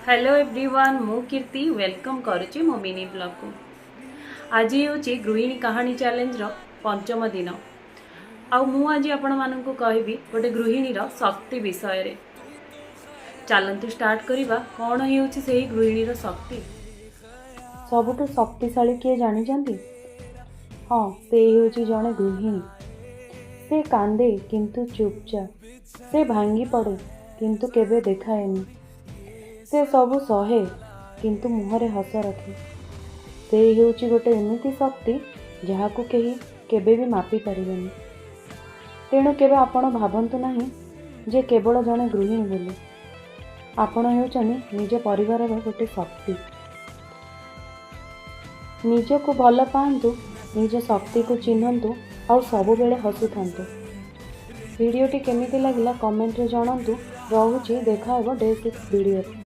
Hello everyone, ମୁଁ କୀର୍ତ୍ତି welcome କରୁଛି ମୋ ମିନି ବ୍ଲଗ୍କୁ। ଆଜି ହେଉଛି ଗୃହିଣୀ କାହାଣୀ ଚ୍ୟାଲେଞ୍ଜର ପଞ୍ଚମ ଦିନ ଆଉ ମୁଁ ଆଜି ଆପଣମାନଙ୍କୁ କହିବି ଗୋଟେ ଗୃହିଣୀର ଶକ୍ତି ବିଷୟରେ। ଚାଲନ୍ତୁ ଷ୍ଟାର୍ଟ କରିବା, କ'ଣ ହେଉଛି ସେହି ଗୃହିଣୀର ଶକ୍ତି। ସବୁଠୁ ଶକ୍ତିଶାଳୀ କିଏ ଜାଣିଛନ୍ତି? ହଁ, ସେ ହେଉଛି ଜଣେ ଗୃହିଣୀ। ସେ କାନ୍ଦେ, କିନ୍ତୁ ଚୁପଚାପ। ସେ ଭାଙ୍ଗି ପଡ଼େ, କିନ୍ତୁ କେବେ ଦେଖାଏନି। ସେ ସବୁ ସହେ, କିନ୍ତୁ ମୁହଁରେ ହସ ରଖେ। ସେ ହେଉଛି ଗୋଟେ ଏମିତି ଶକ୍ତି, ଯାହାକୁ କେହି କେବେ ବି ମାପି ପାରିବେନି। ତେଣୁ କେବେ ଆପଣ ଭାବନ୍ତୁ ନାହିଁ ଯେ କେବଳ ଜଣେ ଗୃହିଣୀ ବୋଲି। ଆପଣ ହେଉଛନ୍ତି ନିଜ ପରିବାରର ଗୋଟେ ଶକ୍ତି। ନିଜକୁ ଭଲ ପାଆନ୍ତୁ, ନିଜ ଶକ୍ତିକୁ ଚିହ୍ନନ୍ତୁ ଆଉ ସବୁବେଳେ ହସୁଥାନ୍ତୁ। ଭିଡ଼ିଓଟି କେମିତି ଲାଗିଲା, କମେଣ୍ଟରେ ଜଣାନ୍ତୁ। ରହୁଛି, ଦେଖା ହେବ ଡେ 6 ଭିଡ଼ିଓରେ।